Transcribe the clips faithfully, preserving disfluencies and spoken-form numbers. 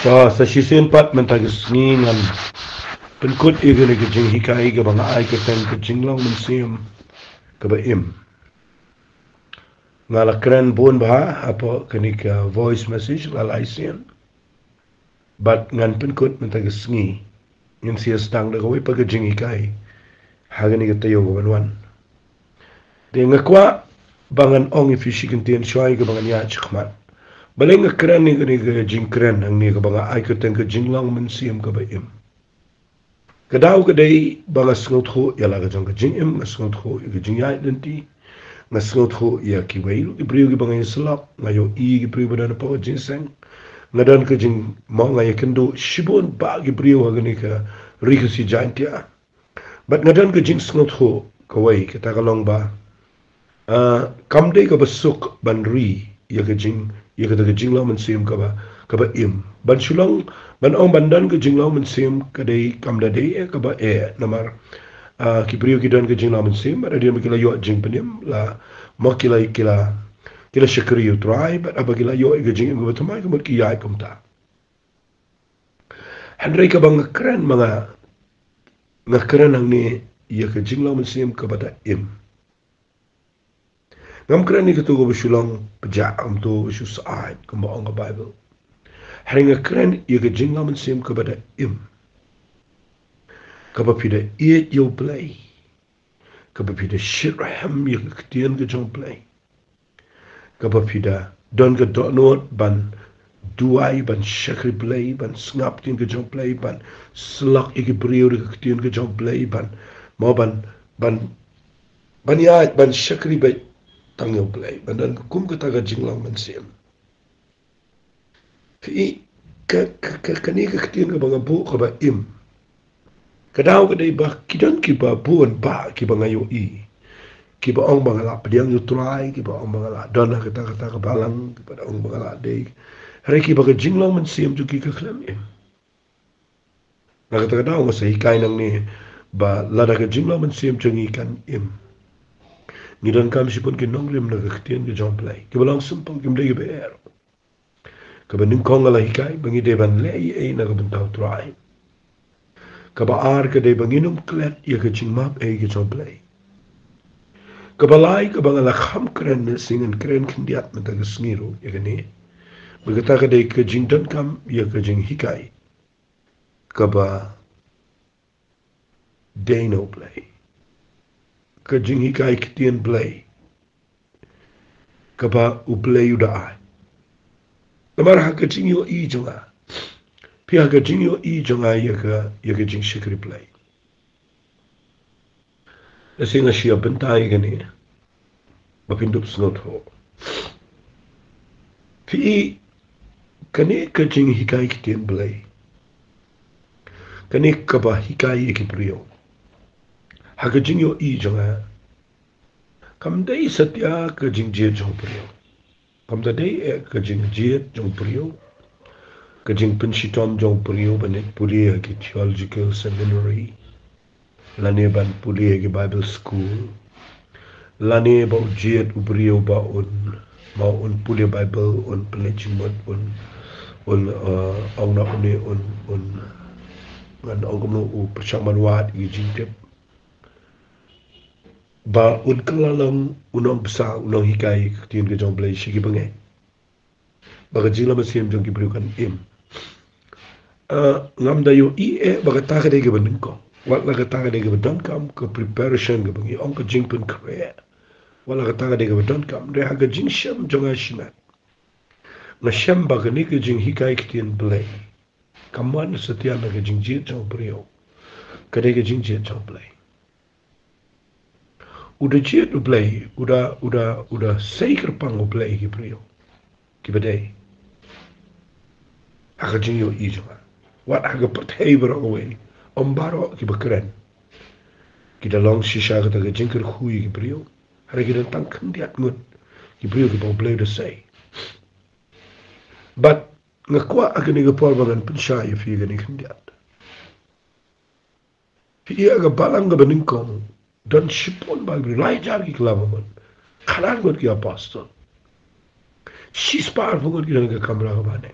Ka sa shisien pat mynta ka sngi ngan pynkut ïa kane ka jinghikai kaba nga ai kyrteng ka jinglong mynsiem kaba im. Nga la kren bun bha hapoh kane ka voice message la lai sien. Bad ngan pynkut mynta ka sngi. Ngin sa ïa sdang da kawei pat ka jinghikai ha kane ka taïew kaban wan. Te nga kwah ba ngan ong ïa phi shi kyntien shuwa ïa kaba ngan ïaid shakhmat. Balei nga kren ïa kane ka jingkren hangne kaba nga ai kyrteng ka jinglong mynsiem kaba im. Ka daw ka dei ba nga sngewthuh ïa la ka jong ka jingim, nga sngewthuh ïa ka jingïaid lynti, nga sngewthuh ïa kiwei ki briew kiba nga ïasyllok, nga ïohi ki briew ba don hapoh ka jingïaseng, nga don ka jing, mo, nga ïakynduh shibun bah ki briew ha kane ka ri Khasi Jaintia. Bad nga don ka jingsngewthuh kawei, kata ka long ba, ah, kam dei kaba suk ban ri ïa ka jing, ïa kata ka jinglong mynsiem kaba, kaba im. Ban shu long, ban ong ban don ka jinglong mynsiem ka dei kam da dei eh kaba eh, namar, ah, ki briew ki don ka jinglong mynsiem, bad hadien ba ki la ïoh jingpynim, la, mo, ki la, ki la, ki la shakri ïa U Trai, bad haba ki la ïoh ïa ka jingim kaba thymmai, ka mut ki ïaid kumta. Hynrei kaba nga kren ma nga, nga kren hangne ïa ka jinglong mynsiem kaba da im. Ngam kren ïa kato kaba shu long pjah, ngam to shu syaid kumba ong ka Baibl. Hynrei nga kren ïa ka jinglong mynsiem kaba da im. Kaba phi da ïeit ïa U Blei. Kaba phi da shitrhem ïa ka ktien ka jong U Blei. Kaba phi da don ka dohnud ban duwai, ban shakri Blei, ban sngap ktien ka jong U Blei, ban syllok ïa ki briew da ka ktien ka jong U Blei, ban, mo, ban, ban, ban ïaid, ban shakri beit tang ïa U Blei, ban don kum kata ka jinglong mynsiem. Phi, ka, ka, ka, kane ka ktien kaba nga buh kaba im. Ka daw ka dei ba ki don kiba bun bah kiba nga ïohi. Kiba ong ba nga lah pdiang ïa U Trai, kiba ong ba nga lah don ha kata kata ka balang, kiba ong ba nga lah dei. Hynrei kiba ka jinglong mynsiem jong ki ka khlem im. Na kata ka daw nga sa hikai nangne ba lada ka jinglong mynsiem jong ngi kan im, ngi donkam shibun ki nongrim na ka ktien ka jong U Blei. Kiba long simple, kim dei kiba eh. Kaba nyngkong nga la hikai ba ngi dei ban leh ei ei na ka bynta U Trai. Kaba ar ka dei ba ngin ym klet ïa ka jingmap ei ka jong U Blei. Kaba lai kaba nga la kham kren, ngan sa kren khyndiat mynta ka sngi ruh ïa kane. Ba kata ka dei ka jingdonkam ïa ka jinghikai kaba dei na U Blei. Ka jinghikai ktien Blei kaba U Blei u da ai. Namar ha ka jingïohi jong nga, phi, ha ka jingïohi jong nga ïa ka, ïa ka jingshakri Blei. Lehse nga shu ïa bynta ïa kane ba phin dup sngewthuh. Phi, kane ka jinghikai ktien Blei, kane kaba hikai ïa ki briew, ha ka jingïohi jong nga, kam dei satia ka jingjied jong u briew. Kam da dei eh ka jingjied jong u briew, ka jingpynshitom jong u briew ban pule ha ki theological seminary, lane ban pule ha ki Bible school, lane ba u jied u briew ba un, ba un pule Bible, un pynleit jingmut, un, un, eh, ong na une, un, un, ngan ong kumno, u pyrshang ban wad ïa ki jingtip. Ba un kylla long u nongbsa, u nonghikai ka ktien ka jong u Blei sha ki bangeit. Ba ka jinglong mynsiem jong ki briew kan im. Ah, ngam da ïohi eh ba kata ka dei kaba nyngkong. Wat la kata ka dei kaba donkam, ka preparation kaba ngi ong ka jingpynkhreh. Wat la kata ka dei kaba donkam. Hynrei ha ka jingshem jong nga shimet, nga shem ba kane ka jinghikai ktien Blei kam wan satia na ka jingjied jong u briew. Ka dei ka jingjied jong u Blei. U da jied u Blei, u da, u da, u da sei kyrpang u Blei ki briew kiba dei. Ha ka jingïohi jong nga, wat ha ka pyrthei baroh kawei, ym baroh kiba kren ki da long shisha kata ka jingkyrkhu ïa ki briew. Hynrei ki don tang khyndiat ngut ki briew kiba u Blei u da sei. Bad nga kwah ha kane ka por ba ngan pynshai ïa phi kane khyndiat. Phi, ha ka balang kaba nyngkong don shiphew bad lai hajar ki kylla ba mut. Khatar ngut ki apostol. Shispah arphew ngut ki don ha ka kamra kaba ne.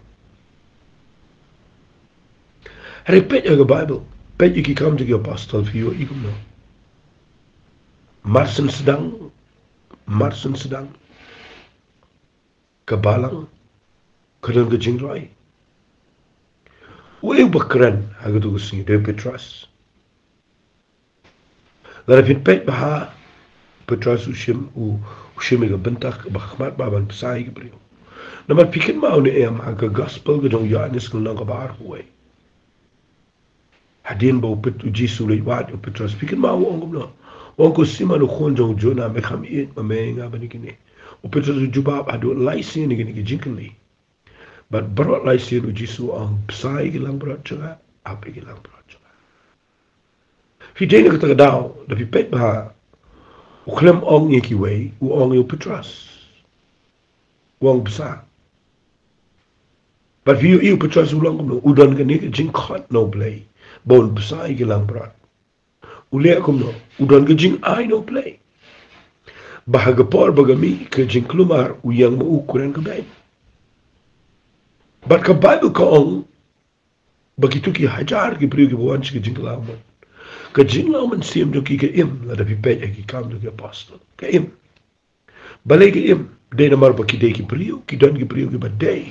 Hynrei peit ïa ka Baibl, peit ïa ki Kam jong ki Apostol, phi ïohi kumno. Mar shen sdang, mar shen sdang ka balang ka don ka jingroi. Uei uba kren ha kato ka sngi? Dei u Petros. Lada phin peit bha, u Petros u shim, u, u shim ïa ka bynta kaba khmat bha ban bsa ïa ki briew. Namar phi kynmaw ne em, ha ka Gospel ka jong u Ïoannis ka lynnong kaba arphew wei, hadien ba u Pet-, u Jisu u leit wad ïa u Petros, phi kynmaw u ong kumno? U ong, ko Simon u khun jong u Jona, me kham ïeit ma me ïa nga ban ïa kine? U Petros u jubab, haduh lai sien ïa kine ki jingkylli. Bad baroh lai sien u Jisu u ong, bsa ïa ki langbrot jong nga, ap ïa ki langbrot jong nga. Phi dei na kata ka daw, da phi peit bha, u khlem ong ïa kiwei, u ong ïa u Petros. U ong bsa. Bad phi ïohi u Petros u long kumno, u don kane ka jingkhot na u Blei ba un bsa ïa ki langbrot. U leh kumno, u don ka jingai na u Blei. Ba ha ka por ba ka mih ka jingkulmar, u ïeng ma u kren ka beiñ. Bad ka Baibl ka ong ba kito ki hajar ki briew kiba wan sha ka jingkylla mynsiem, ka jingkylla mynsiem jong ki ka im, lada phi peit ïa ki Kam jong ki Apostol. Ka im. Balei ka im? Dei namar ba ki dei ki briew, ki don ki briew kiba dei.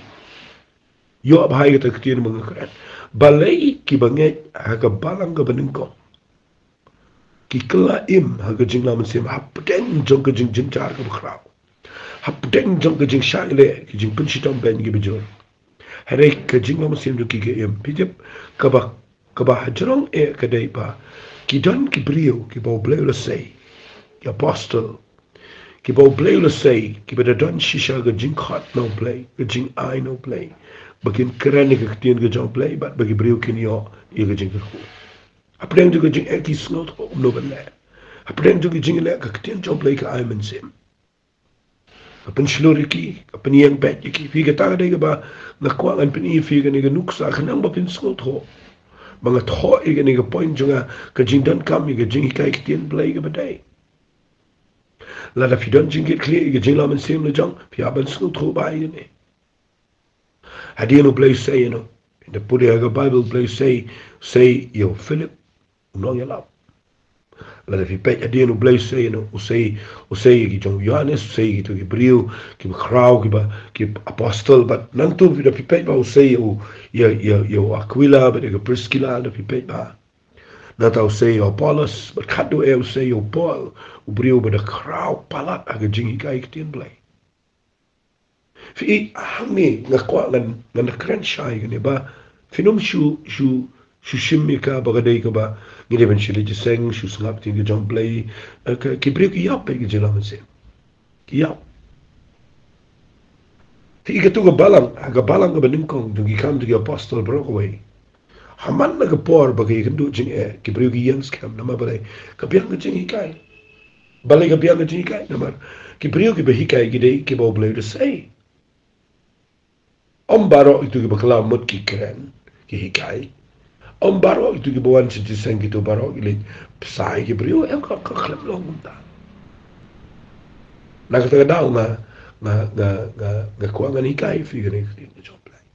Ïoh bha ïa kata ka ktien ba nga kren. Balei? Kiba ngeit ha ka balang kaba nyngkong ki kylla im ha ka jingkylla mynsiem, hapdeng jong ka jingjynjar kaba khraw, hapdeng jong ka jingshah ïaleh, ka jingpynshitom beiñ kiba jur. Hynrei ka jingkylla mynsiem jong ki ka im. Phi tip, kaba, kaba hajrong eh ka dei ba ki don ki briew kiba u Blei u la sei, ki Apostol, kiba u Blei u la sei, kiba da don shisha ka jingkhot na u Blei, ka jingai na u Blei, ba kin kren ïa ka ktien ka jong u Blei, bad ba ki briew kin ïoh ïa ka jingkyrkhu. Hapdeng jong ka jingeh ki sngewthuh kumno ban leh. Hapdeng jong ka jingeh ka ktien jong u Blei ka ai mynsiem, ka pynshlur ïa ki, ka pynïeng beit ïa ki. Phi, kata ka dei kaba nga kwah ngan pyni ïa phi kane ka nuksa, khnang ba phin sngewthuh. Ba nga thoh ïa kane ka point jong nga, ka jingdonkam ïa ka jinghikai ktien Blei kaba dei. Lada phi don jingkitkhlieh ïa ka jingkylla mynsiem la jong, phi hap ban sngewthuh bha ïa kane. Hadien u Blei u sei ïano? Ynda pule ha ka Baibl, u Blei u sei, u sei ïa u Philip u nongïalam. Lada phi peit hadien u Blei u sei ïano, u sei, u sei ïa ki jong u Ïoannis, u sei ïa kito ki briew kiba khraw, kiba, ki apostol, bad nangta phi, da phi peit bha, u sei ïa u, ïa, ïa, ïa u Akwila bad ïa ka Priskila, da phi peit bha. Nangta u sei ïa u Apollos, bad khatduh eh u sei ïa u Paul, u briew ba da khraw palat ha ka jinghikai ktien Blei. Phi, hangne nga kwah ngan, ngan kren shai kane ba phin ym shu, shu, shu shim ïa ka ba ka dei kaba ngi dei ban shu leit jingïaseng, shu sngap ïa ka ktien ka jong u Blei. Eh, ka, ki briew ki ïap ïa ka jingkylla mynsiem. Ki ïap. Phi, kato ka balang, ka balang kaba nyngkong jong ki Kam jong ki Apostol baroh kawei, ha man la ka por ba ka ïakynduh jingeh, ki briew ki ïeng skhem. Namar balei? Ka biang ka jinghikai. Balei ka biang ka jinghikai? Namar ki briew kiba hikai ki dei kiba u Blei u da sei. Ym baroh kito kiba kylla mut ki kren, ki hikai. Ym baroh kito kiba wan sha jingïaseng kito baroh ki leit bsa ïa ki briew, em, ka, ka khlem long kumta. Na kata ka daw nga, nga, nga, nga, nga kwah ngan hikai ïa phi kane ka ktien ka jong u Blei.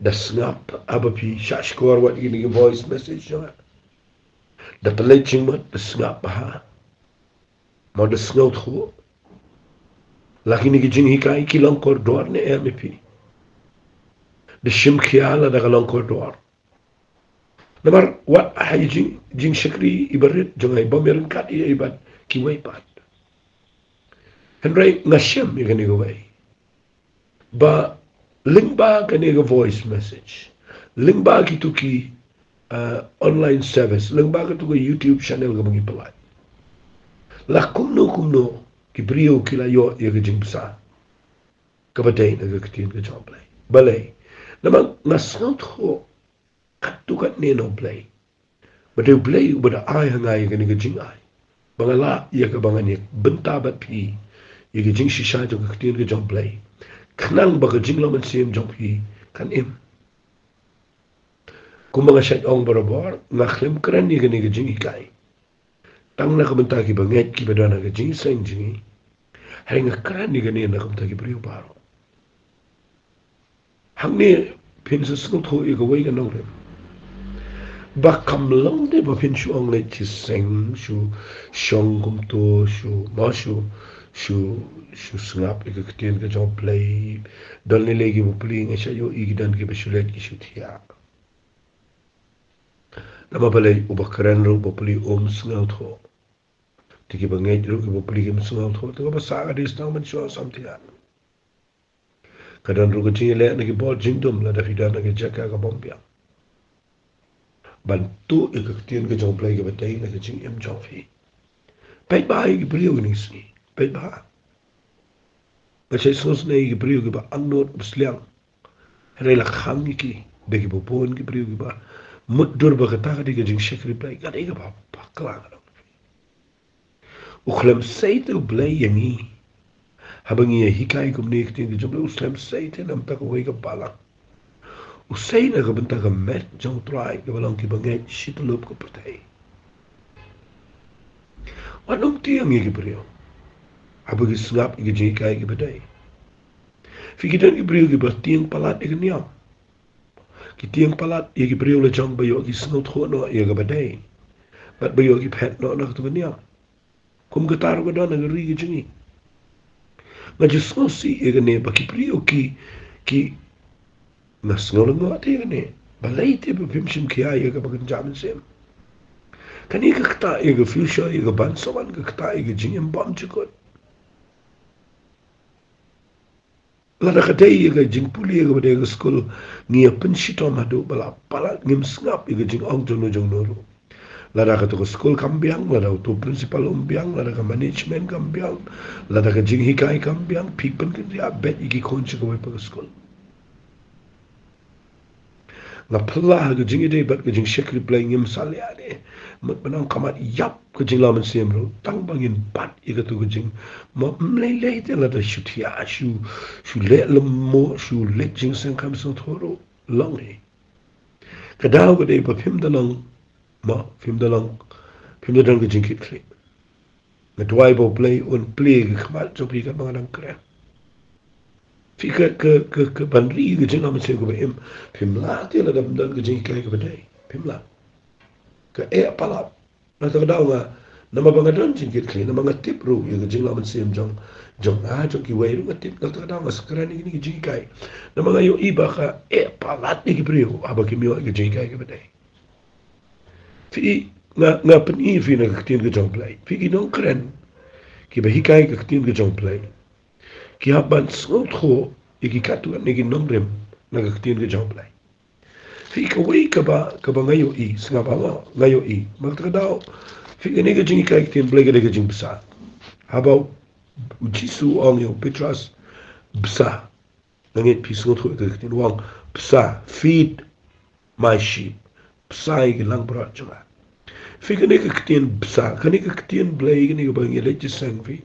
Da sngap, haba phi shah shkor wat ïa kine ki voice message jong nga, da pynleit jingmut, da sngap bha. Mo da sngewthuh, la kine ki jinghikai ki long kordor ne em ïa phi? Da shim khia lada ka long kordor. Namar wat ha i jing, jingshakri iba rit jong nga, i bym ïaryngkat ïa i bad kiwei pat. Hynrei nga shem ïa kane kawei, ba lyngba kane ka voice message, lyngba kito ki, uh, online service, lyngba kito ka YouTube channel kaba ngi pynlait, la kumno kumno ki briew ki la ïoh ïa ka jingbsa kaba dei na ka ktien ka jong u Blei. Balei? Namar nga sngewthuh katto katne na u Blei. Ba dei u Blei uba da ai ha nga ïa kane ka jingai, ba nga lah ïa kaba ngan ïa bynta bad phi ïa ka jingshisha jong ka ktien ka jong u Blei, khnang ba ka jingkylla mynsiem jong phi kan im. Kumba nga shait ong barabor, nga khlem kren ïa kane ka jinghikai tang na ka bynta kiba ngeit, kiba don ha ka jingïaseng jong ngi. Hynrei nga kren ïa kane na ka bynta ki briew baroh. Hangne phin sa sngewthuh ïa kawei ka nongrim. Ba kam long de ba phin shu ong leit shiseng, shu shong kumto, shu ma shu, shu, shu sngap ïa ka ktien ka jong U Blei. Don lei lei ki bapli nga shu ïohi ki don kiba shu leit ki shu thiah. Namar balei? Uba kren ruh bapli um sngewthuh. Te kiba ngeit ruh ki bapli kim sngewthuh. Te kaba sah ka dei sdang ban shu sam thiah. Ka don ruh ka jingïaleh na ki bor jingdum lada phi don ha ka jaka ka bym biang. Ban tuh ïa ka ktien ka jong U Blei kaba dei na ka jingim jong phi. Peit bha ïa ki briew kine ki sngi. Peit bha. Nga shait sngewsynei ïa ki briew kiba angnud ba sliang. Hynrei la khang ïa ki da kiba bun ki briew kiba mutdur ba kata ka dei ka jingshakri Blei, ka dei kaba bakla. U khlem sei te U Blei ïa ngi haba ngi ïa hikai kumne ktien ka jong U Blei, u khlem sei te na bynta kawei ka balang. U sei na ka bynta ka met jong U Trai kaba long kiba ngeit shi tyllup ka pyrthei. Wat nym tieng ïa ki briew haba ki sngap ïa ki jinghikai kiba dei. Phi, ki don ki briew kiba tieng palat ïa ka niam. Ki tieng palat ïa ki briew la jong ba ïoh ki sngewthuh noh ïa kaba dei bad ba ïoh ki phet noh na katu ka niam. Kum kata ruh ka don ha ka ri ka jong ngi. Nga ju sngewsih ïa kane ba ki briew ki, ki, nga sngew lyngngoh te ïa kane. Balei te ba phim shim khia ïa kaba kynja mynsiem? Kane ka ktah ïa ka future, ïa ka ban sa wan, ka ktah ïa ka jingim bymjukut. Lada ka dei ïa ka jingpule kaba dei ka skul, ngi ïa pynshitom haduh ba la palat, ngim sngap ïa ka jingong jong no jong no ruh. Lada katu ka skul kam biang, lada utu u principal um biang, lada ka management kam biang, lada ka jinghikai kam biang, phi pynkynriah beit ïa ki khun sha kawei pat ka skul. Nga phylla ha ka jingïadei bad ka jingshakri Blei, ngim salia de. Mut ban ong ka mat ïap ka jinglong mynsiem ruh tang ba ngin bat ïa katu ka jing. Ma, ym lei lei te lada shu thiah, shu, shu leh lyngngoh, shu leit jingseng kam sngewthuh ruh long hi. Ka daw ka dei ba phim da long, ma, phim da long, phim da don ka jingkitkhlieh. Nga duwai ba U Blei un plie ka khmat jong phi katba nga dang kren. Phi, ka, ka, ka, ka ban ri ka jinglong mynsiem kaba im, phim lah te lada ym don ka jinghikai kaba dei. Phim lah. Ka eh palat. Na kata ka daw nga, namar ba nga don jingkitkhlieh, namar nga tip ruh ïa ka jinglong mynsiem jong, jong nga, jong kiwei ruh nga tip, na kata ka daw nga sa kren ïa kine ki jinghikai. Namar nga ïohi ba ka eh palat ïa ki briew haba kim ïoh ïa ka jinghikai kaba dei. Phi, nga, nga pyni ïa phi na ka ktien ka jong U Blei. Phi, ki nongkren kiba hikai ka ktien ka jong U Blei, ki hap ban sngewthuh ïa ki katto katne ki nongrim na ka ktien ka jong U Blei. Phi, kawei kaba, kaba nga ïohi, sngap, nga, nga ïohi. Ba kata ka daw, phi, kane ka jinghikai ktien Blei ka dei ka jingbsa. Haba U Jisu u ong ïa u Petros, bsa. Nga ngeit phi sngewthuh ïa ka ktien, u ong, bsa, feed my sheep. Bsa ïa ki langbrot jong nga. Phi, kane ka ktien bsa, kane ka ktien Blei, kane kaba ngi leit jingïaseng, phi,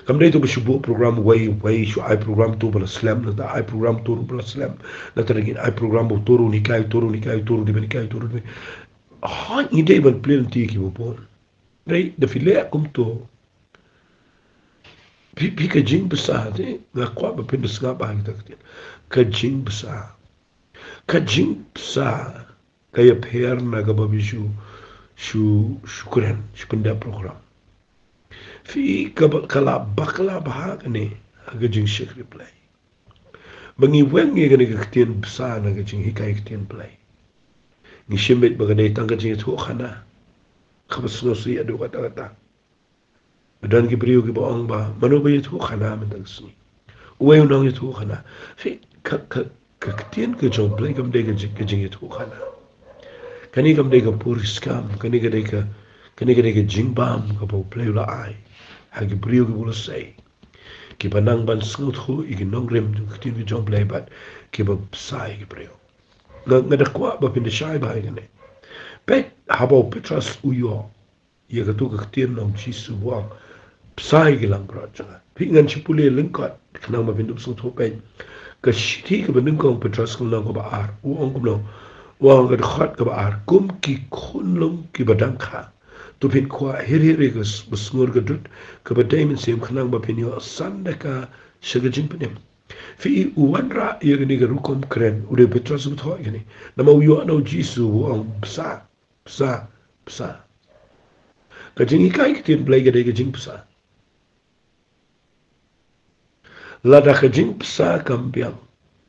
kam dei to ba shu buh program wei wei, shu ai program to ba la slem, nangta ai program to ruh ba la slem, nangta ngin ai program ba to ruh un hikai, to ruh un hikai, to ruh dei ban hikai, to ruh dei ban. Hooid, ngi dei ban plie lynti ïa kiba bun. Dei, da phi leh kumto, phi, phi, ka jingbsa te, nga kwah ba phin da sngap bha ïa kita ki ktien. Ka jingbsa. Ka jingbsa ka ïapher na kaba phi shu, shu, shu kren, shu pyndep program. Phi, kaba, ka la bakla bha kane ha ka jingshakri Blei. Ba ngi weng ïa kane ka ktien bsa na ka jinghikai ktien Blei, ngi shim beit ba ka dei tang ka jingïathuhkhana. Kaba sngewsih haduh katta katta. Ba don ki briew kiba ong ba, mano ba ïathuhkhana mynta ka sngi? Uwei u nongïathuhkhana. Phi, ka, ka, ka ktien ka jong U Blei kam dei ka jing, ka jingïathuhkhana. Kane kam dei ka puriskam, kane ka dei ka, kane ka dei ka jingbam kaba U Blei u la ai ha ki briew kiba u la sei, kiba nang ban sngewthuh ïa ki nongrim jong ka ktien ka jong U Blei bad kiba bsa ïa ki briew. Nga, nga da kwah ba phin da shai bha ïa kane. Peit, haba u Petros u ïoh ïa katu ka ktien na U Jisu ba u ong, bsa ïa ki langbrot jong nga. Phi, ngan shu pule lyngkot khnang ba phin da sngewthuh, peit. Ka shithi kaba nyngkong Petros ka lynnong kaba ar, u ong kumno? U ong ka dkhot kaba ar, kum ki khunlung kiba dang kha, to phin kwah hir hir ïa ka s-, ba sngur ka dud kaba dei mynsiem, khnang ba phin ïoh san da ka sha ka jingpynim. Phi, u wanrah ïa kane ka rukom kren u dei u Petros uba thoh ïa kane. Namar u ïoh na U Jisu u ong bsa. Bsa, bsa. Ka jinghikai ktien Blei ka dei ka jingbsa. Lada ka jingbsa kam biang,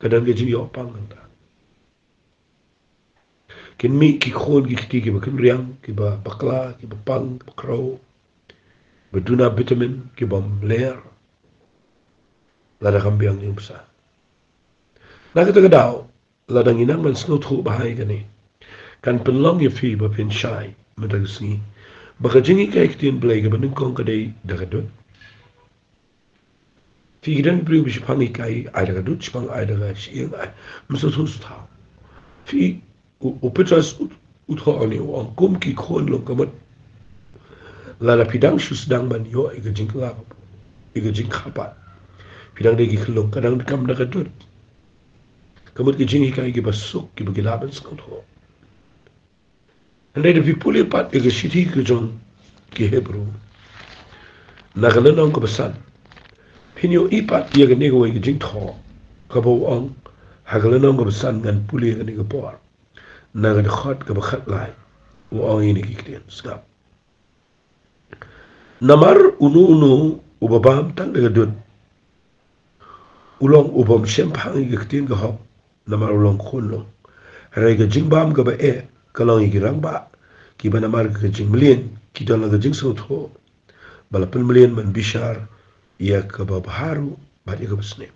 ka don ka jingïoh pang hangta. Kin mih ki khun ki kti kiba kynriang, kiba bakla, kiba pang, kiba khraw, ba duna vitamin, kiba mler. Lada kam biang jingbsa. Na kata ka daw, lada ngi nang ban sngewthuh bha ïa kane, kan pynlong ïa phi ba phin shai mynta ka sngi ba ka jinghikai ktien Blei kaba nyngkong ka dei da ka dud. Phi ki don briew ba shiphang hikai ai da ka dud, shiphang ai da ka shyieng, ai, ym sngewthuh sngewthuh. Phi, u, u Petros u, u thoh ïa ngi, u ong kum ki khun longkmie. Lada phi dang shu sdang ban ïoh ïa ka jingkhlaiñ, ïa ka jingkhapat, phi dang dei ki khyllung, ka dang donkam da ka dud. Ka mut ki jinghikai kiba suk, kiba ki lah ban sngewthuh. Hynrei lada phi pule pat ïa ka shithi ka jong ki Hebru, na ka lynnong kaba san, phin ïohi pat ïa kane kawei ka jingthoh kaba u ong, ha ka lynnong kaba san ngan pule ïa kane ka por, na ka dkhot kaba khatlai, u ong ïa kine ki ktien, sngap. Namar uno uno uba bam tang da ka dud u long u bym shemphang ïa ka ktien ka hok, namar u long khun lung. Hynrei ka jingbam kaba eh ka long ïa ki rangbah, kiba namar ka jingmlien ki don la ka jingsngewthuh, ba la pynmlien ban bishar ïa kaba bha ruh bad ïa kaba sniew.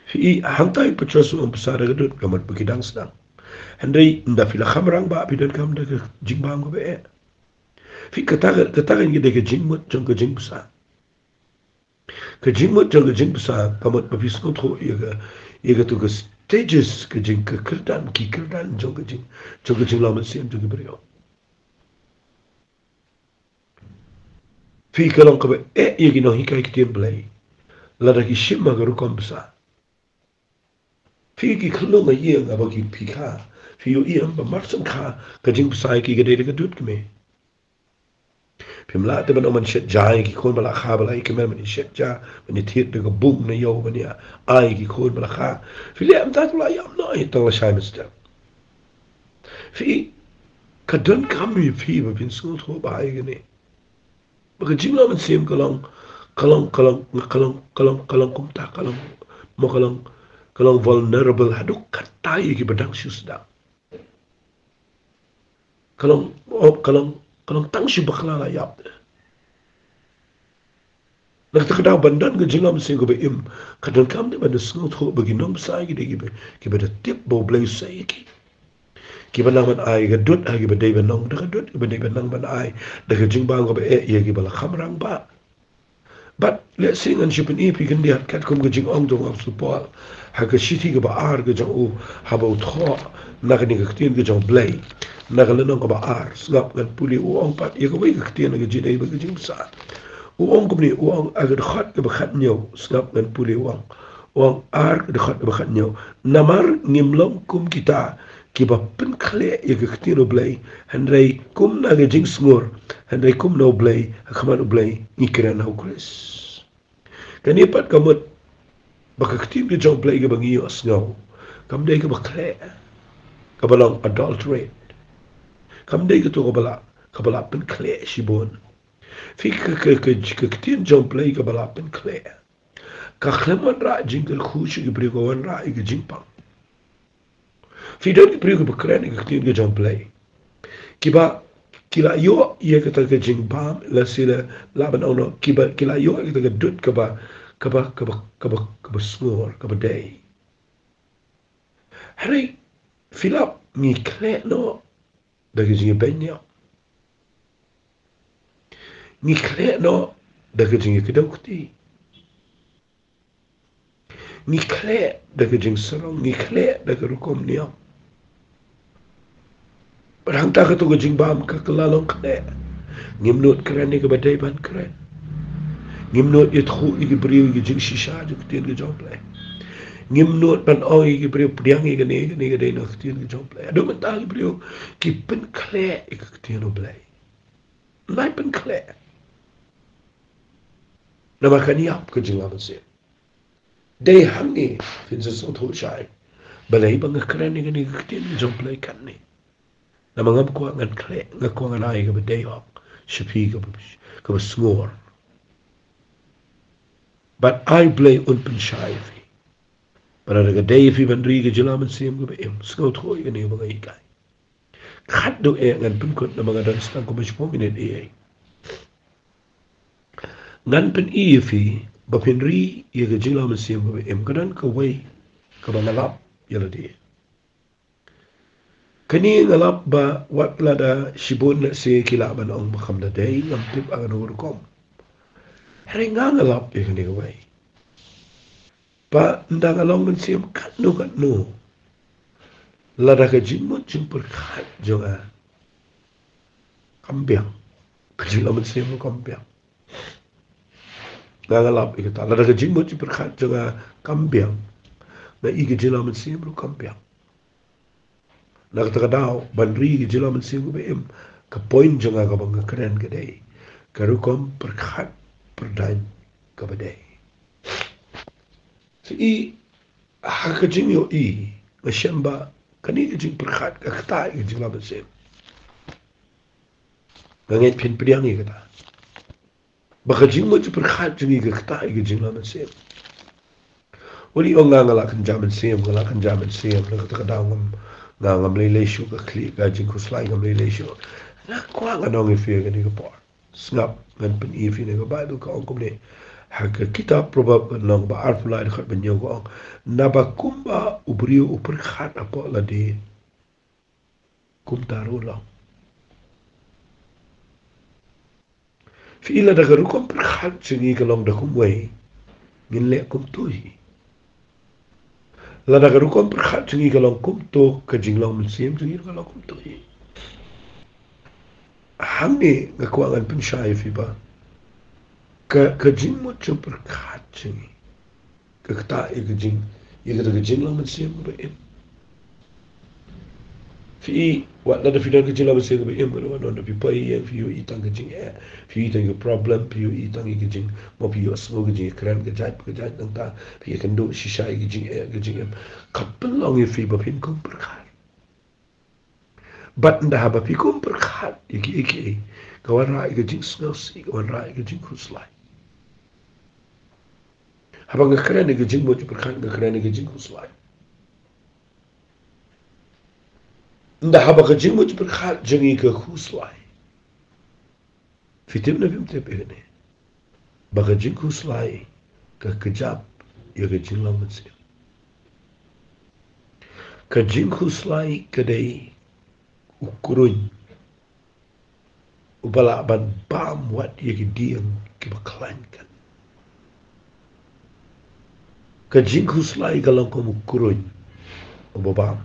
Phi i, hangta i Petros u ong bsa da ka dud, ka mut ba ki dang sdang. Hynrei ynda phi la kham rangbah phi donkam da ka jingbam kaba eh. Phi, kata ka, kata ka dei ka jingmut jong ka jingbsa. Ka jingmut jong ka jingbsa ka mut ba phi sngewthuh ïa ka, ïa katu ka stages, ka jing, ka kyrdan, ki kyrdan jong ka jing, jong ka jinglong mynsiem jong ki briew. Phi, ka long kaba eh ïa ki nonghikai ktien Blei lada ki shim ha ka rukom bsa. Phi, ki khyllung ha ïing haba ki, phi kha, phi ïohi em ba mar shen kha ka jingbsa ïa ki ka dei da ka dud kmie. Phim lah te ban ong ban shet ja ïa ki khun ba la kha, ba la ïa kmen ban ïa shet ja, ban ïa thied da ka bung na ïew, ban ïa ai ïa ki khun ba la kha. Phi leh mynta, to la ïam noh, ïa, tang la shai mynstep. Phi, ka donkam ïa phi ba phin sngewthuh bha ïa kane, ba ka jinglong mynsiem ka long, ka long, ka long, ka long, ka long, ka long kumta, ka long, mo, ka long, ka long vulnerable haduh katta ïa kiba dang shu sdang. Ka long, oh, ka long, ka long tang shu bakla la ïap. Na kata ka daw, ban don ka jinglong mynsiem kaba im, ka donkam te ban da sngewthuh ba ki nongbsa ki dei kiba, kiba da tip ba U Blei u sei ïa ki. Kiba nang ban ai ka dud ha kiba dei ban nang da ka dud, kiba dei ban nang ban ai da ka jingbam kaba eh ïa kiba la kham rangbah. Bad lehse ngan shu pyni ïa phi khyndiat katkum ka jingong jong u Apostol Paul ha ka shithi kaba ar ka jong u, haba u thoh na kane ka ktien ka jong U Blei, na ka lynnong kaba ar, sngap, ngan pule, u ong pat ïa kawei ka ktien na ka jingdei bad ka jingbsa. U ong kumne, u ong ha ka dkhot kaba khathynñiew, sngap, ngan pule, u ong, u ong ar, ka dkhot kaba khathynñiew: Namar ngim long kum kita kiba pynkhleh ïa ka ktien U Blei, hynrei kum na ka jingsngur, hynrei kum na U Blei, ha khmat U Blei ngi kren ha U Khrist. Kane pat ka mut ba ka ktien ka jong U Blei kaba ngi ïohsngew kam dei kaba khleh, kaba long adulterate. Kam dei kato kaba la, kaba la pynkhleh shibun. Phi, ka, ka, ka, ka ktien jong U Blei kaba la pynkhleh ka khlem wanrah jingkyrkhu sha ki briew, ka wanrah ïa ka jingpang. Phi, don ki briew kiba kren ïa ka ktien ka jong U Blei, kiba, ki la ïoh ïa kata ka jingbam, lehse la, lah ban ong noh, kiba, ki la ïoh ïa kata ka dud kaba, kaba, kaba, kaba, kaba sngur, kaba dei. Hynrei phi lap, ngi khleh noh da ka jingïabeiñ niam. Ngi khleh noh da ka jingïakdew kti. Ngi khleh da ka jingsarong, ngi khleh da ka rukom niam. Bad hangta kato ka jingbam ka, ka la long kane. Ngim nud kren ïa kaba dei ban kren. Ngim nud ïathuh ïa ki briew ïa ka jingshisha jong ka ktien ka jong U Blei. Ngim nud ban ong ïa ki briew pdiang ïa kane, kane ka dei na ka ktien ka jong U Blei. Haduh mynta ki briew ki pynkhleh ïa ka ktien U Blei. Nai pynkhleh. Namar kan ïap ka jinglong mynsiem. Dei hangne phin sa sngewthuh shai balei ba nga kren ïa kane ka ktien ka jong U Blei katne. Namar ngam kwah ngan khleh, nga kwah ngan ai kaba dei hok sha phi, kaba, kaba sngewbha. Bad ai Blei un pynshai ïa phi. Bad lada ka dei ïa phi ban ri ïa ka jingïalam mynsiem kaba im, sngewthuh ïa kane ba nga hikai. Khatduh eh ngan pynkut namar nga don tang kumba shiphew minit eh. Ngan pyni ïa phi ba phin ri ïa ka jingïalam mynsiem kaba im, ka don kawei kaba nga lap ïa lade. Kane nga lap ba wat lada shibun lehse ki lah ban ong ba kam da dei, ngam tip ha kano ka rukom. Hynrei nga nga lap ïa kane kawei. Ba ynda nga long mynsiem katno katno, lada ka jingmut jingpyrkhat jong nga kam biang, ka jingïalam mynsiem ruh kam biang. Nga nga lap ïa kata, lada ka jingmut jingpyrkhat jong nga kam biang, nga i ka jingïalam mynsiem ruh kam biang. Na kata ka daw, ban ri ka jingïalam mynsiem kaba im, ka point jong nga kaba nga kren ka dei ka rukom pyrkhat pyrdaiñ kaba dei. Phi i, ha ka jingïohi, nga shem ba kane ka jingpyrkhat ka ktah ïa ka jingïalam mynsiem. Nga ngeit phin pdiang ïa kata. Ba ka jingmut jingpyrkhat jong ngi ka ktah ïa ka jingïalam mynsiem. Uni ong nga nga la kynja mynsiem, nga la kynja mynsiem, na kata ka daw ngam, nga ngam lei lei shuh ka khlieh ka jingkhuslai, ngam lei lei shuh. Nga kwah ngan ong ïa phi ha kane ka por. Sngap, ngan pyni ïa phi na ka Baibl, ka ong kumne. Ha ka kitab Proverb ka lynnong ba arphew lai dkhot ba hynñiew ka ong, naba kumba u briew u pyrkhat hapoh lade, kumta ruh u long. Phi i, lada ka rukom pyrkhat jong ngi ka long da kumwei, ngin leh kumto hi. Lada ka rukom pyrkhat jong ngi ka long kumto, ka jinglong mynsiem jong ngi ka long kumto hi. Hangne nga kwah ngan pynshai ïa phi ba ka, ka jingmut jingpyrkhat jong ngi ka ktah ïa ka jing, ïa kata ka jinglong mynsiem kaba im. Phi i, wat lada phi don ka jinglong mynsiem kaba im, ka don, wat lada phi poi ïing, phi ïohi tang ka jingeh, phi ïohi tang ka problem, phi ïohi tang ïa ka jing, mo phi ïohsngew ka jingkren ka jait ka jait, nangta phi ïakynduh shisha ïa ka jingeh ka jingim. Ka pynlong ïa phi ba phin kum pyrkhat. Bad ynda haba phi kum pyrkhat ïa kiei kiei, ka wanrah ïa ka jingsngewsih, ka wanrah ïa ka jingkhuslai. Haba nga kren ïa ka jingmut jingpyrkhat, nga kren ïa ka jingkhuslai. Ynda haba ka jingmut jingpyrkhat jong ngi ka khuslai, phi tip ne phim tip ïa kane, ba ka jingkhuslai ka kjap ïa ka jinglong mynsiem. Ka jingkhuslai ka dei u kruiñ uba lah ban bam wat ïa ki dieng kiba khlaiñ kan. Ka jingkhuslai ka long kum u kruiñ uba bam.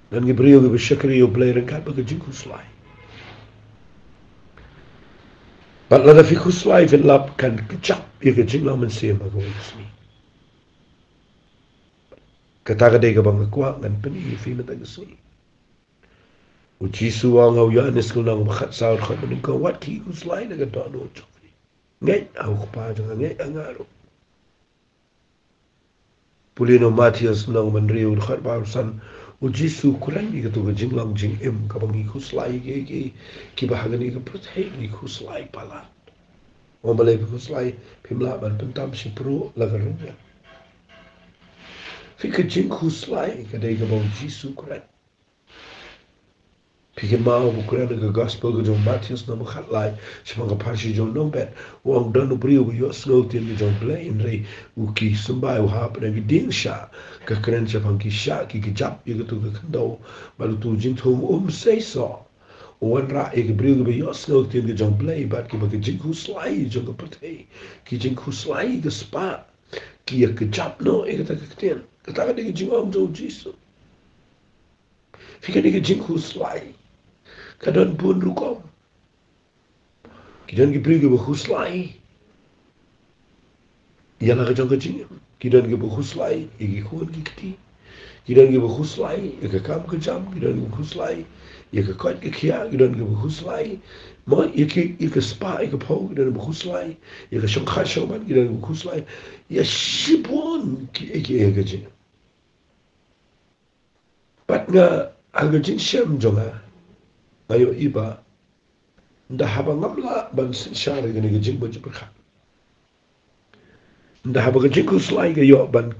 Don ki briew kiba shakri ïa U Blei ryngkat bad ka jingkhuslai. Bad lada phi khuslai, phin lap, kan kjap ïa ka jinglong mynsiem ha kawei ka sngi. Kata ka dei kaba nga kwah ngan pyni ïa phi mynta ka sngi. U Jisu u ong ha u Ïoannis ka lynnong ba khatsaw dkhot ba nyngkong, wat ki khuslai na ka dohnud jong phi. Ngeit ha u Kpa jong nga, ngeit ha nga ruh. Pule na u Mathaios lynnong ba hynriew dkhot ba arphew san, u Jisu u kren ïa kato ka jinglong jingim kaba ngi khuslai ïa ki, ki, kiba ha kane ka pyrthei ngi khuslai palat. U ong balei phi khuslai, phim lah ban pyntam shipruh la ka rynïeng. Phi, ka jingkhuslai ka dei kaba u Jisu u kren. Phi kynmaw ba u kren ha ka gospel ka jong u Mathaios lynnong ba khatlai, shaphang ka pharshi jong u nongbet, u ong don u briew uba ïohsngew ktien ka jong U Blei, hynrei u ki symbai, u hap na ki dieng shah. Ka kren shaphang ki shah, ki kjap ïa kato ka khyndew, bad uto u jingthung um seisoh. U wanrah ïa ki briew kiba ïohsngew ktien ka jong U Blei bad kiba, ka jingkhuslai jong ka pyrthei, ki jingkhuslai ka spah, ki ïa kjap noh ïa kata ka ktien. Kata ka dei ka jingong jong u Jisu. Phi, kane ka jingkhuslai ka don bun rukom. Ki don ki briew kiba khuslai ïa la ka jong ka jingim. Ki don kiba khuslai ïa ki khun ki kti. Ki don kiba khuslai ïa ka kam ka jam. Ki don kiba khuslai ïa ka koit ka khiah. Ki don kiba khuslai, mo, ïa ki, ïa ka spah ïa ka phew. Ki don kiba khuslai ïa ka shongkha shongman. Ki don kiba khuslai ïa shibun ki, ïa ki, ïa ka jingim. Bad nga, Ha ka jingshem jong nga, nga ïohi ba, ynda haba ngam lah ban synshar ïa kane ka jingmut jingpyrkhat, ynda haba ka jingkhuslai ka ïoh ban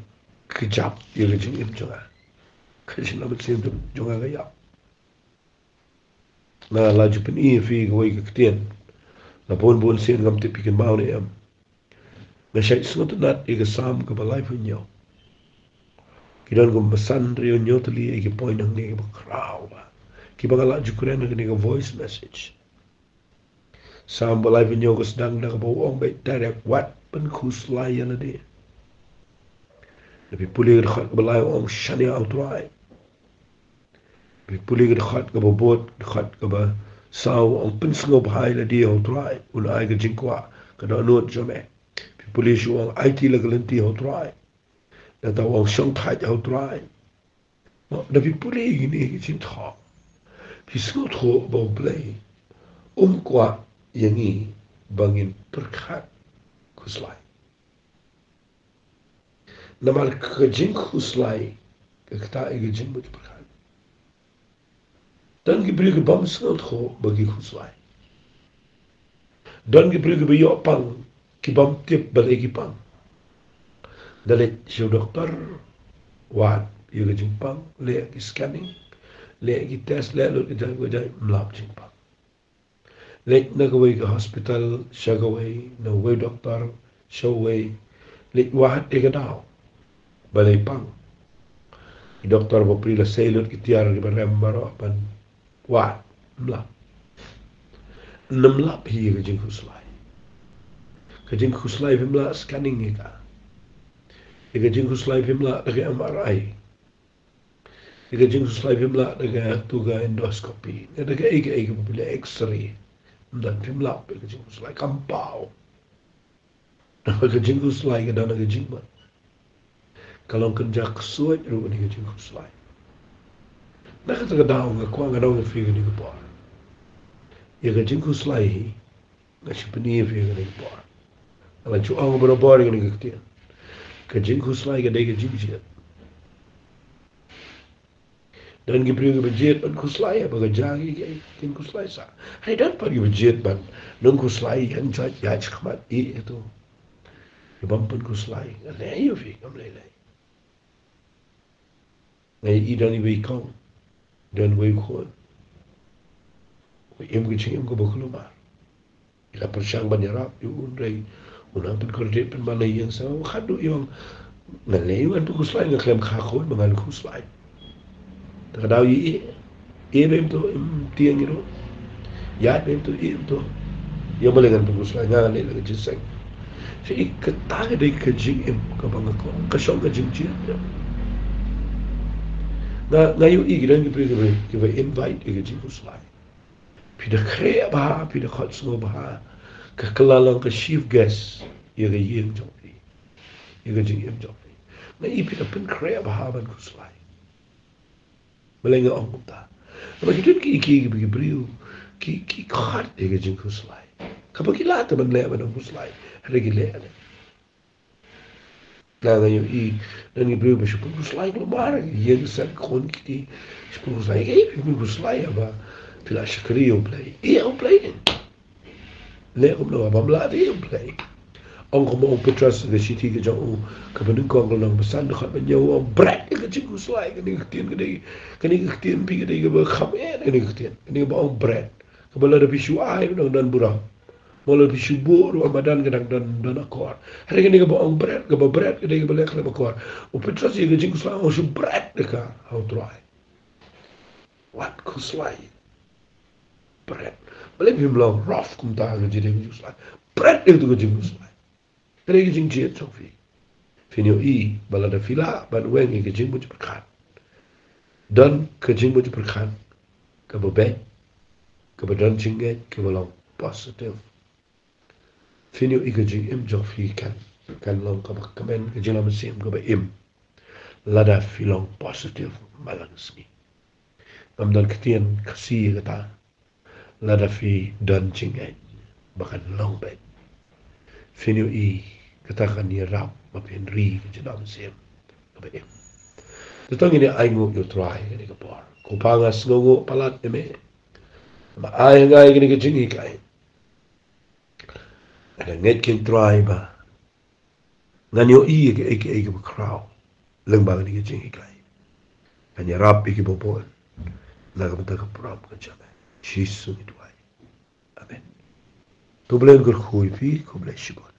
kjap ïa ka jingim jong nga, ka jingim jong nga ka ïap. Nga la ju pyni ïa phi kawei ka ktien la bun bun sien, ngam tip phi kynmaw ne em. Nga shait sngewtynnat ïa ka Salm kaba laiphew hynñiew. Ki don kumba san hynriew hynñiew tylli ïa ki point hangne kiba khraw bha, kiba nga la ju kren ha kane ka voice message. Salm ba laiphew hynñiew ka sdang da kaba u ong beit direct, wat pynkhuslai ïa lade. Lada phi pule ka dkhot kaba lai u ong shaniah ha U Trai. Phi pule ka dkhot kaba bud, dkhot kaba saw, u ong pynsngewbha ïa lade ha U Trai, un ai ka jingkwah ka dohnud jong me. Phi pule shuh u ong aiti la ka lynti ha U Trai. Nangta u ong shongthait ha U Trai. Mo, lada phi pule ïa kine ki jingthoh, phi sngewthuh ba U Blei um kwah ïa ngi ba ngin pyrkhat khuslai. Namar ka jingkhuslai ka ktah ïa ka jingmut jingpyrkhat. Don ki briew ki bym sngewthuh ba ki khuslai. Don ki briew kiba ïoh pang ki bym tip balei ki pang. Da leit sha u doktor, wad ïa ka jingpang, leh ki scanning, leh ki test, leh lut ka jait ka jait, ym lap jingpang. Leit na kawei ka hospital sha kawei, na uwei u doktor sha uwei, leit wad ïa ka daw balei pang. I doktor bapli la sei lut ki tiar kiba rem baroh ban wad, ym lap. Ym lap hi ïa ka jingkhuslai. Ka jingkhuslai phim lah scanning ïa ka. Ïa ka jingkhuslai phim lah da ka M R I. Ïa ka jingkhuslai phim lah da ka, tu ka endoscopy, da kaei kaei kaba phi leh, X-ray. Ym don, phim lah ïa ka jingkhuslai, kam paw. Namar ka jingkhuslai ka don ha ka jingmut. Ka long kynja ksuid ruh kane ka jingkhuslai. Na kata ka daw nga kwah ngan ong ïa phi kane ka por, ïa ka jingkhuslai hi nga shu pyni ïa phi kane ka por. Nga la ju ong barabor ïa kane ka ktien. Ka jingkhuslai ka dei ka jingjied. Don ki briew kiba jied ban khuslai, haba ka jia ki, ki, kin khuslai sah. Hynrei don pat kiba jied ban nym khuslai, ïaid jait, ïaid shakhmat, ïeh ïa to. Ki bym pynkhuslai, nga leh ïa phi, ngam leh leh. Nga ïohi don iwei i kong, don iwei i khun, u im ka jingim kaba kulmar. I la pyrshang ban ïarap ïa u, hynrei u nang pynkhuslai pynban na ïing sha u, khadduh i ong, nga leh ïa u, ngan pynkhuslai, nga khlem kha khun ba ngan khuslai. Te ka daw ïa i, i bym to, im tieng ïa u. Ïa bym to, im to. Ïa balei ngan pynkhuslai, nga leh la ka jingseng. Shi kata ka dei ka jingim kaba nga kwah, ka shong ka jingjied. Nga, nga ïohi ki don ki briew kiba, kiba invite ïa ka jingkhuslai. Phi da khreh bha, phi da khot sngewbha, ka kylla long ka chief guest ïa ka ïing jong phi, ïa ka jingim jong phi. Nga i phi da pynkhreh bha ban khuslai. Balei nga ong kumta? Namar ki don ki, ki, ki, ki briew ki, ki khot ïa ka jingkhuslai. Kaba ki lah te ban leh ban ym khuslai, hynrei ki leh. Nga, nga ïohi don ki briew ba shu pynkhuslai kulmar, ïa ki san khun ki, shu pynkhuslai, eh, phi pynkhuslai haba phi la shakri ïa U Blei. Ïa U Blei ne, leh kumno haba ym lah ïa U Blei? Ong kumba ong u Petros ha ka shithi ka jong u kaba nyngkong, ka lynnong ba san, dkhot ba hynñiew, u ong bret ïa ka jingkhuslai. Kane ka ktien ka dei, kane ka ktien phi ka dei kaba kham eh, kane ka ktien, kane kaba ong bret. Kaba lada phi shu ai, u dang don burom. Mo lada phi shu buh ruh, madan ka dang don, don akor. Hynrei kane kaba ong bret, kaba bret ka dei kaba leh khlem akor. U Petros ïa ka jingkhuslai u ong shu bret ïa ka ha U Trai. Wat khuslai. Bret. Balei phim long rough kumta ha ka jingkhuslai? Bret ïa ka jingkhuslai. Ka dei ka jingjied jong phi. Phin ïohi ba lada phi lah ban weng ïa ka jingmut jingpyrkhat, don ka jingmut jingpyrkhat kaba beit, kaba don jingngeit, kaba long positive, phin ïohi ka jingim jong phi kan, kan long kaba kmen, ka jinglong mynsiem kaba im. Lada phi long positive man la ka sngi. Ngam don ktien Khasi ïa kata. Lada phi don jingngeit ba kan long beit, phin ïohi kata kan ïarap ba phin ri ka jinglong mynsiem kaba im. Te to ngin ïa ainguh ïa u Trai ha kane ka por. Ko Pa, nga sngewnguh palat ïa me. Ba ai ha nga ïa kane ka jinghikai. Nga ngeit kein Trai ba ngan ïohi ïa kiei kiei kiba khraw lyngba kane ka jinghikai. Ngan ïarap ïa kiba bun na ka bynta ka burom ka jong me. Jisu ngi duwai. Amen. To U Blei un kyrkhu ïa phi, khublei shibun.